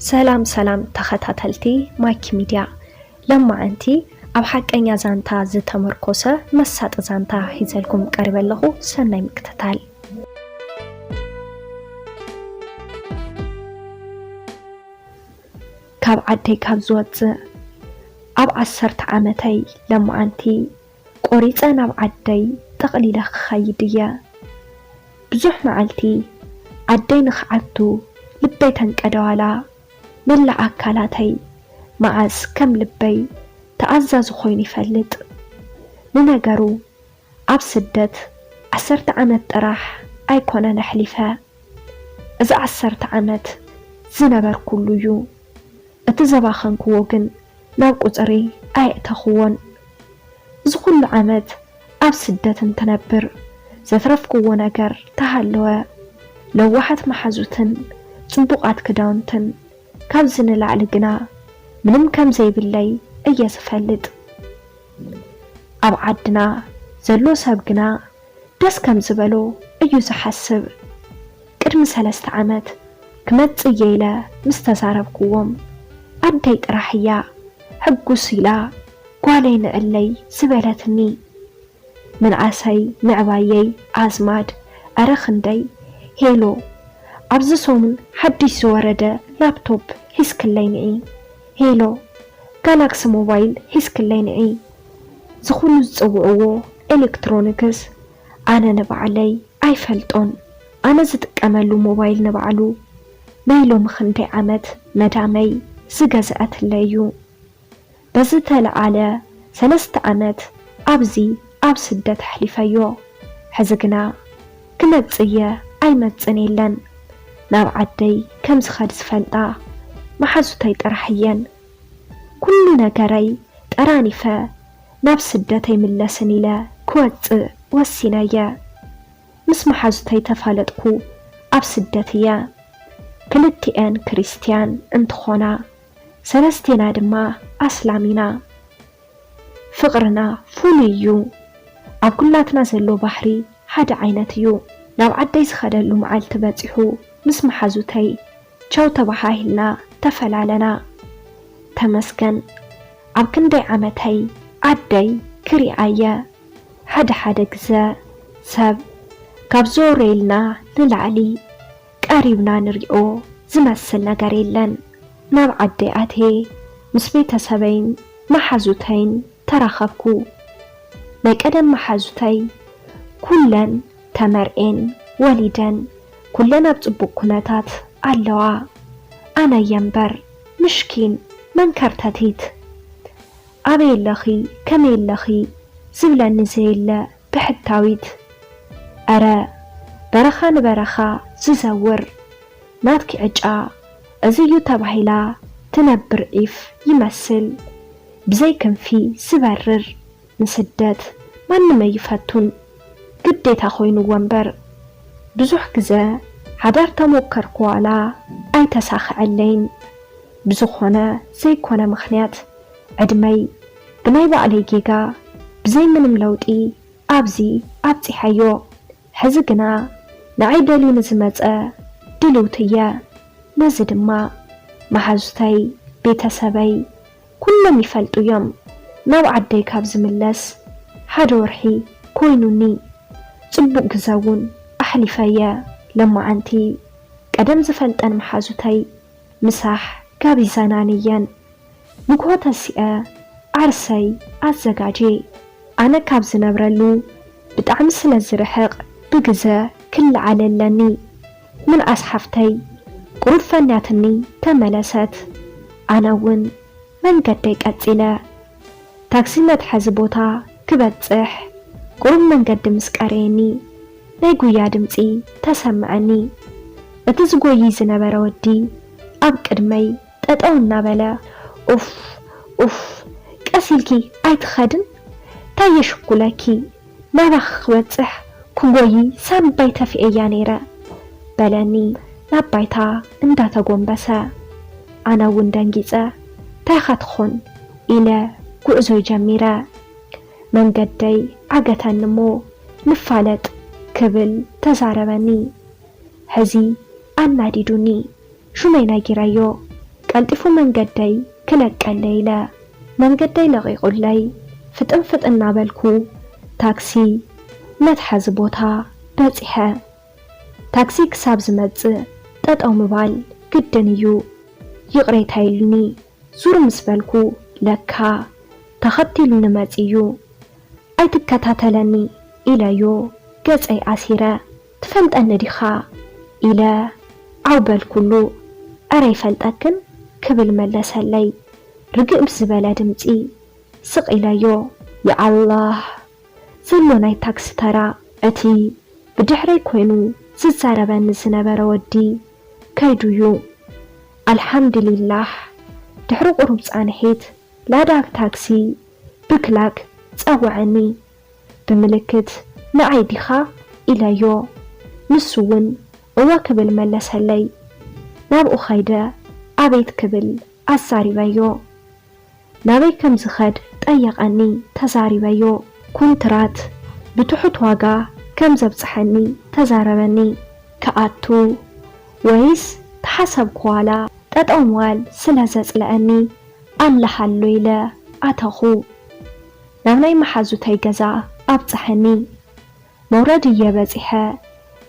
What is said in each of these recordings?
ሰላም ሰላም ተኸታተልቲ ማይክ ሚድያ፣ ለማዓንቲ ኣብ ሓቀኛ ዛንታ ዝተመርኮሰ መሳጢ ዛንታ ሒዘልኩም ቀሪበ ኣለኹ። ሰናይ ምክትታል። ካብ ዓደይ ካብ ዝወፅእ ኣብ ዓሰርተ ዓመተይ ለማዓንቲ ቆሪፀ ናብ ዓደይ ጠቕሊለ ክኸይድ እየ። ብዙሕ መዓልቲ ዓደይ ንኽዓቱ ልበይ ተንቀደዋላ። መላእ ኣካላተይ መዓስ ከም ልበይ ተኣዛዚ ኮይኑ ይፈልጥ። ንነገሩ ኣብ ስደት ዓሰርተ ዓመት ጥራሕ ኣይኮነን ኣሕሊፈ። እዚ ዓሰርተ ዓመት ዝነበርኩሉ እዩ። እቲ ዘባኸንክዎ ግን ናብ ቁፅሪ ኣየእተኽዎን። እዚ ኩሉ ዓመት ኣብ ስደት እንትነብር ዘትረፍክዎ ነገር ተሃለወ፣ ለዋሓት መሓዙትን ፅቡቓት ክዳውንትን፣ ካብዚ ንላዕሊ ግና ምንም ከም ዘይብለይ እየ ዝፈልጥ። ኣብ ዓድና ዘሎ ሰብ ግና ደስ ከም ዝበሎ እዩ ዝሓስብ። ቅድሚ ሰለስተ ዓመት ክመጽእ እየ ኢለ ምስ ተዛረብክዎም፣ ኣደይ ጥራሕ እያ ሕጉስ ኢላ ጓለይ ንዕለይ ዝበለትኒ። ምንኣሰይ ምዕባየይ ኣዝማድ፣ ኣረ ክንደይ። ሄሎ፣ ኣብዚ ሰሙን ሓድሽ ዝወረደ ላፕቶፕ ሒዝክለይ ንዒ። ሄሎ፣ ጋላክሲ ሞባይል ሒዝክለይ ንዒ። ዝኹሉ ዝጽውዕዎ ኤሌክትሮኒክስ ኣነ ንባዕለይ ኣይፈልጦን። ኣነ ዝጥቀመሉ ሞባይል ንባዕሉ ናይ ሎሚ ክንደይ ዓመት መዳመይ ዝገዝአትለይ እዩ። በዝተለዓለ ሰለስተ ዓመት ኣብዚ ኣብ ስደት ኣሕሊፈዮ። ሕዚ ግና ክመጽእ እየ ኣይመጽእን የለን። ናብ ዓደይ ከም ዝኸድ ዝፈልጣ መሓዙተይ ጥራሕ እየን። ኩሉ ነገረይ ጠራኒፈ ናብ ስደት ኣይምለስን ኢለ ክወጽእ ወሲነ እየ። ምስ መሓዙተይ ተፋለጥኩ ኣብ ስደት እየ። ክልቲኤን ክርስትያን እንትኾና ሰለስቴና ድማ ኣስላም ኢና። ፍቕርና ፍሉይ እዩ። ኣብ ኩላትና ዘሎ ባህሪ ሓደ ዓይነት እዩ። ናብ ዓደይ ዝኸደሉ መዓልቲ በጺሑ ምስ መሓዙተይ ቻው ተባሃሂልና ተፈላለና። ተመስገን ኣብ ክንደይ ዓመተይ ዓደይ ክሪኣ እየ። ሓደ ሓደ ግዘ ሰብ ካብ ዘውረየልና ንላዕሊ ቀሪብና ንሪኦ ዝመስል ነገር የለን። ናብ ዓደይ ኣትየ ምስ ቤተሰበይን መሓዙተይን ተራኸብኩ። ናይ ቀደም መሓዙተይ ኩለን ተመርዔን ወሊደን ኩለን ኣብ ፅቡቕ ኩነታት ኣለዋ። ኣነ እየ እምበር ምሽኪን መንከርተቲት። ኣበይ ኣለኺ ከመይ ኣለኺ ዝብለኒ ዘየለ ብሕታዊት። ኣረ በረኻ ንበረኻ ዝዘውር ናትኪ ዕጫ እዚ እዩ ተባሂላ ትነብር ዒፍ ይመስል ብዘይ ክንፊ ዝበርር። ንስደት ማንም ኣይፈቱን ግዴታ ኮይንዎ እምበር። ብዙሕ ግዘ ሓዳር ተሞከርኩ ዋላ ኣይተሳኸዐለይን። ብዝኾነ ዘይኮነ ምኽንያት ዕድመይ ብናይ ባዕለይ ጌጋ ብዘይ ምንም ለውጢ ኣብዚ ኣብፂሐዮ። ሕዚ ግና ንዓይ ደልዩ ንዝመፀ ድልውቲ እየ። ነዚ ድማ መሓዙተይ፣ ቤተሰበይ ኩሎም ይፈልጡ እዮም። ናብ ዓደይ ካብ ዝምለስ ሓደ ወርሒ ኮይኑኒ። ፅቡቕ ግዘ እውን ኣሕሊፈ እየ። ለማዓንቲ ቀደም ዝፈልጠን መሓዙተይ ምሳሕ ጋቢዘናኒ እየን። ንግሆ ተሲአ ዓርሰይ ኣዘጋጅየ። ኣነ ካብ ዝነብረሉ ብጣዕሚ ስለ ዝርሕቕ ብግዘ ክለዓል ኣለኒ። ምንኣስ ሓፍተይ ቁሩብ ፈንያትኒ ተመለሰት። ኣነ እውን መንገደይ ቀጺለ። ታክሲ መትሓዚ ቦታ ክበጽሕ ቁሩብ መንገዲ ምስ ቀረየኒ ናይ ጉያ ድምጺ ተሰምዐኒ። እቲ ዝጎይይ ዝነበረ ወዲ ኣብ ቅድመይ ጠጠው እናበለ፣ ኡፍ ኡፍ፣ ቀስ ኢልኪ ኣይትኸድን? ታይ የሽኩለኪ? ናባኺ ክበፅሕ ክጎይ ሳምባይ ተፊኤያ ነይረ በለኒ ናብ ባይታ እንዳተጎንበሰ። ኣነ እውን ደንጊፀ ታይ ኸ ትኾን ኢለ ጉዕዞይ ጀሚረ። መንገደይ ዓገተኒ እሞ ንፋለጥ ክብል ተዛረበኒ። ሕዚ ኣናዲዱኒ። ሹመይ ነጊረዮ። ቀልጢፉ መንገደይ ክለቀለይ ኢለ መንገደይ ለቒቑለይ ፍጥን ፍጥን እናበልኩ ታክሲ መትሓዚ ቦታ በጺሐ። ታክሲ ክሳብ ዝመጽእ ጠጠው ምባል ግድን እዩ። ይቕሬታ ኢሉኒ። ዙር ምስ በልኩ ለካ ተኸቲሉኒ መጺኡ። ኣይትከታተለኒ ኢለዮ ገጸይ ኣሲረ። ትፈልጠኒ ዲኻ ኢለ ዓው በልኩሉ። እረ ይፈልጠክን ክብል መለሰለይ ርግእ ብዝበለ ድምጺ። ስቕ ኢለዮ። ያኣላህ ዘሎ ናይ ታክሲ ተራ። እቲ ብድሕረይ ኮይኑ ዝዛረበኒ ዝነበረ ወዲ ከይዱ እዩ። ኣልሓምድሊላህ ድሕሪ ቁሩብ ጻንሒት ላዳ ታክሲ ብክላክ ጸወዐኒ። ብምልክት ንዓይ ዲኻ ኢለዮ። ንሱ እውን እወ ክብል መለሰለይ። ናብኡ ኸይደ ኣቤት ክብል ኣዛሪበዮ። ናበይ ከም ዝኸድ ጠየቐኒ፣ ተዛሪበዮ። ኩንትራት ብትሑት ዋጋ ከም ዘብጽሐኒ ተዛረበኒ። ክኣቱ ወይስ ተሓሰብኩ ዋላ ጠጠው ምባል ስለ ዘጽለኣኒ ኣለ ሃሎ ኢለ ኣተኹ። ናብ ናይ መሓዙተይ ገዛ ኣብጽሐኒ። መውረድ እየ በጺሐ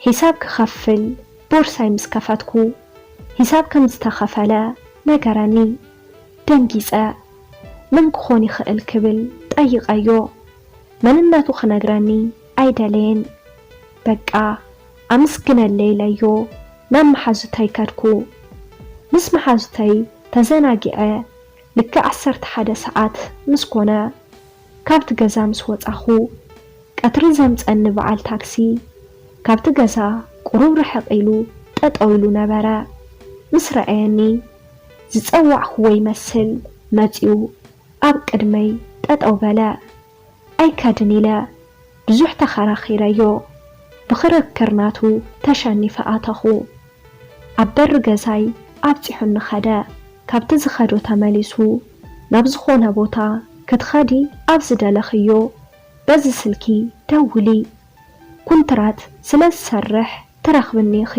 ሒሳብ ክኸፍል ቦርሳይ ምስ ከፈትኩ ሒሳብ ከም ዝተኸፈለ ነገረኒ። ደንጊጸ። መን ክኾን ይኽእል ክብል ጠይቐዮ። መንነቱ ክነግረኒ ኣይደለየን። በቃ ኣመስግነለይ ኢለዮ ናብ መሓዙተይ ከድኩ። ምስ መሓዙተይ ተዘናጊዐ ልክዕ ዓሰርተ ሓደ ሰዓት ምስ ኮነ ካብቲ ገዛ ምስ ወጻኹ ቀትሪ ዘምጸኒ በዓል ታክሲ ካብቲ ገዛ ቁሩብ ርሕቕ ኢሉ ጠጠው ኢሉ ነበረ። ምስ ረኣየኒ ዝጸዋዕክዎ ይመስል መጺኡ ኣብ ቅድመይ ጠጠው በለ። ኣይከድን ኢለ ብዙሕ ተኸራኺረዮ። ብኽርክር ናቱ ተሸኒፈ ኣተኹ። ኣብ በሪ ገዛይ ኣብጺሑኒ ኸደ። ካብቲ ዝኸዶ ተመሊሱ ናብ ዝኾነ ቦታ ክትኸዲ ኣብ ዝደለኽዮ በዚ ስልኪ ደውሊ። ኩንትራት ስለ ዝሰርሕ ትረኽብኒ ኢኺ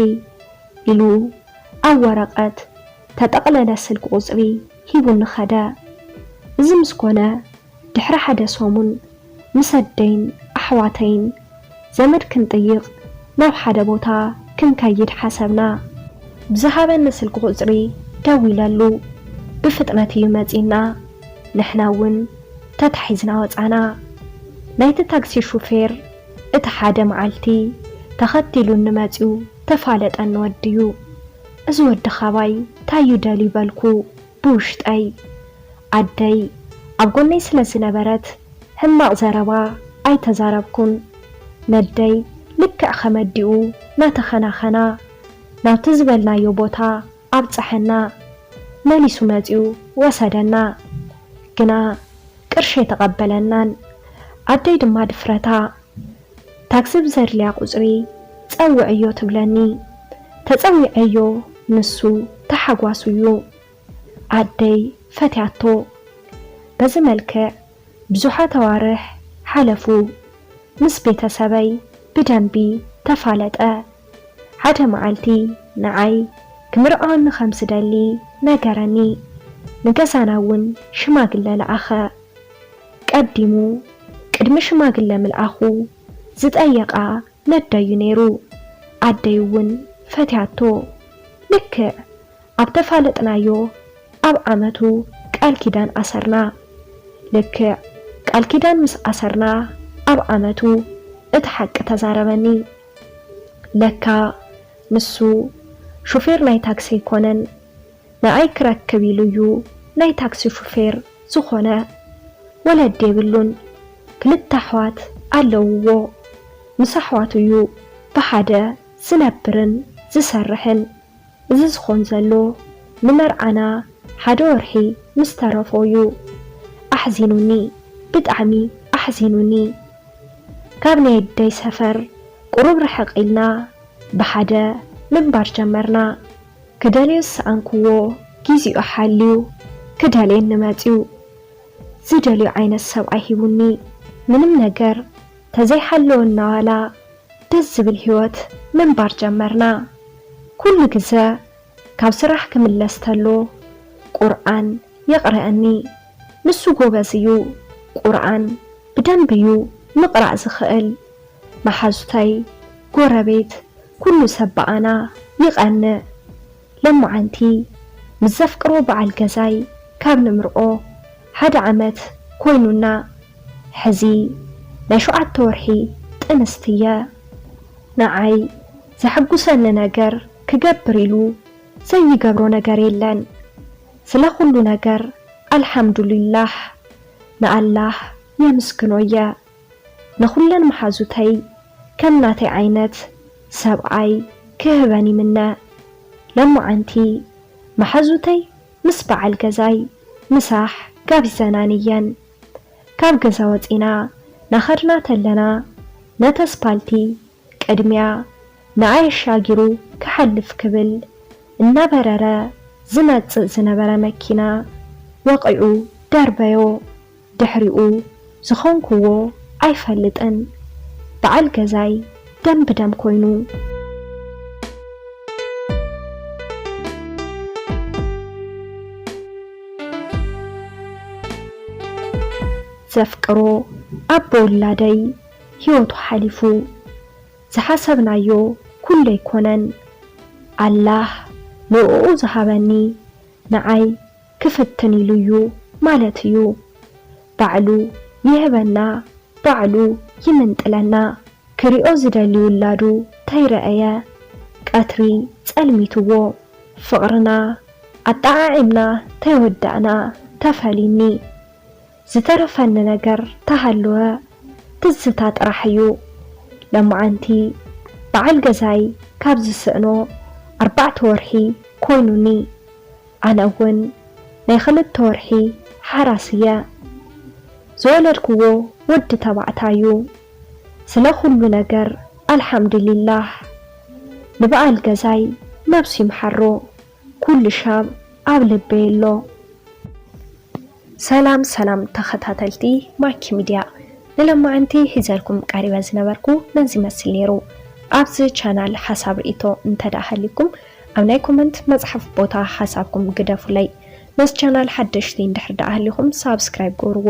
ኢሉ ኣብ ወረቐት ተጠቕለለ ስልኪ ቁጽሪ ሂቡኒ ኸደ። እዚ ምስ ኮነ ድሕሪ ሓደ ሰሙን ምስ ኣደይን ኣሕዋተይን ዘመድ ክንጥይቕ ናብ ሓደ ቦታ ክንከይድ ሓሰብና። ብዝሃበኒ ስልኪ ቁጽሪ ደዊለሉ። ብፍጥነት እዩ መጺና። ንሕና እውን ተታሒዝና ወጻና። ናይቲ ታክሲ ሹፌር እቲ ሓደ መዓልቲ ተኸቲሉኒ መጺኡ ተፋለጠኒ ወዲ እዩ። እዚ ወዲ ኻባይ ታይ እዩ ደልዩ በልኩ ብውሽጠይ። ኣደይ ኣብ ጎነይ ስለ ዝነበረት ሕማቕ ዘረባ ኣይተዛረብኩን። ነደይ ልክዕ ከም ኣዲኡ ናተኸናኸና ናብቲ ዝበልናዮ ቦታ ኣብጸሐና። መሊሱ መጺኡ ወሰደና። ግና ቅርሺ ኣይተቐበለናን። ኣደይ ድማ ድፍረታ ታክሲ ብዘድልያ ቁጽሪ ጸውዕዮ ትብለኒ። ተጸዊዐዮ ንሱ ተሓጓሱ እዩ። ኣደይ ፈትያቶ። በዚ መልክዕ ብዙሓት ኣዋርሕ ሓለፉ። ምስ ቤተሰበይ ብደንቢ ተፋለጠ። ሓደ መዓልቲ ንዓይ ክምርዓወኒ ከም ዝደሊ ነገረኒ። ንገዛና እውን ሽማግለ ለኣኸ። ቀዲሙ ቅድሚ ሽማግለ ምልኣኹ ዝጠየቓ ነደዩ ነይሩ። ኣደይ እውን ፈትያቶ። ልክዕ ኣብ ተፋለጥናዮ ኣብ ዓመቱ ቃል ኪዳን ኣሰርና። ልክዕ ቃል ኪዳን ምስ ኣሰርና ኣብ ዓመቱ እቲ ሓቂ ተዛረበኒ። ለካ ንሱ ሹፌር ናይ ታክሲ ኣይኮነን፣ ንዓይ ክረክብ ኢሉ እዩ ናይ ታክሲ ሹፌር ዝኾነ። ወለዲ የብሉን። ክልተ ኣሕዋት ኣለውዎ። ምስ ኣሕዋቱ እዩ ብሓደ ዝነብርን ዝሰርሕን። እዚ ዝኾን ዘሎ ንመርዓና ሓደ ወርሒ ምስ ተረፎ እዩ። ኣሕዚኑኒ፣ ብጣዕሚ ኣሕዚኑኒ። ካብ ናይ ኣደይ ሰፈር ቁሩብ ርሕቕ ኢልና ብሓደ ምንባር ጀመርና። ክደልዮ ዝሰኣንክዎ ጊዜኡ ሓልዩ ክደልየኒ መጺኡ። ዝደልዮ ዓይነት ሰብኣይ ሂቡኒ። ምንም ነገር ተዘይሓለወና ዋላ ደስ ዝብል ህይወት ምንባር ጀመርና። ኩሉ ግዘ ካብ ስራሕ ክምለስ ተሎ ቁርኣን የቕረአኒ። ንሱ ጎበዝ እዩ። ቁርኣን ብደንቢ እዩ ምቕራእ ዝኽእል። መሓዙተይ፣ ጎረቤት፣ ኩሉ ሰብ ብኣና ይቐንእ። ለማዓንቲ ምስ ዘፍቅሮ በዓል ገዛይ ካብ ንምርቆ ሓደ ዓመት ኮይኑና። ሕዚ ናይ ሸውዓተ ወርሒ ጥንስቲ እየ። ንዓይ ዘሐጉሰኒ ነገር ክገብር ኢሉ ዘይገብሮ ነገር የለን። ስለ ኩሉ ነገር ኣልሓምዱሊላህ ንኣላህ የምስግኖ እየ። ንኹለን መሓዙተይ ከም ናተይ ዓይነት ሰብኣይ ክህበን ይምነ። ለማዓንቲ መሓዙተይ ምስ በዓል ገዛይ ምሳሕ ጋቢዘናን እየን። ካብ ገዛ ወጺና ናኸድና ተለና ነቲ ኣስፓልቲ ቅድሚያ ንዓይ ኣሻጊሩ ክሓልፍ ክብል እናበረረ ዝመጽእ ዝነበረ መኪና ወቒዑ ደርበዮ። ድሕሪኡ ዝኾንኩዎ ኣይፈልጥን። በዓል ገዛይ ደም ብደም ኮይኑ። ዘፍቅሮ ኣቦ ውላደይ ህይወቱ ሓሊፉ። ዝሓሰብናዮ ኩሉ ኣይኮነን። ኣላህ ንዕኡ ዝሃበኒ ንዓይ ክፍትን ኢሉ እዩ ማለት እዩ። ባዕሉ ይህበና፣ ባዕሉ ይምንጥለና። ክሪኦ ዝደሊ ውላዱ ተይረኣየ ቀትሪ ጸልሚትዎ። ፍቕርና ኣጠዓዒምና ተይወዳእና ተፈሊኒ። ዝተረፈኒ ነገር ተሃለወ ትዝታ ጥራሕ እዩ። ለማዓንቲ በዓል ገዛይ ካብ ዝስእኖ ኣርባዕተ ወርሒ ኮይኑኒ። ኣነ እውን ናይ ክልተ ወርሒ ሓራስ እየ። ዝወለድክዎ ወዲ ተባዕታይ እዩ። ስለ ኩሉ ነገር ኣልሓምዱሊላህ። ንበዓል ገዛይ ነብሱ ይምሓሮ። ኩሉ ሻብ ኣብ ልበይ ኣሎ። ሰላም ሰላም ተኸታተልቲ ማኪ ሚድያ፣ ንለማዓንቲ ሒዘልኩም ቀሪበ ዝነበርኩ ነዚ መስል ነይሩ። ኣብዚ ቻናል ሓሳብ ርእይቶ እንተ ደኣ ሃልዩኩም ኣብ ናይ ኮመንት መጽሓፍ ቦታ ሓሳብኩም ግደፉለይ። ነዚ ቻናል ሓደሽቲ እንድሕር ደኣ ሃሊኹም ሳብስክራይብ ግበርዎ፣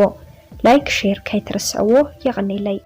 ላይክ ሼር ከይትርስዕዎ። የቐንየለይ።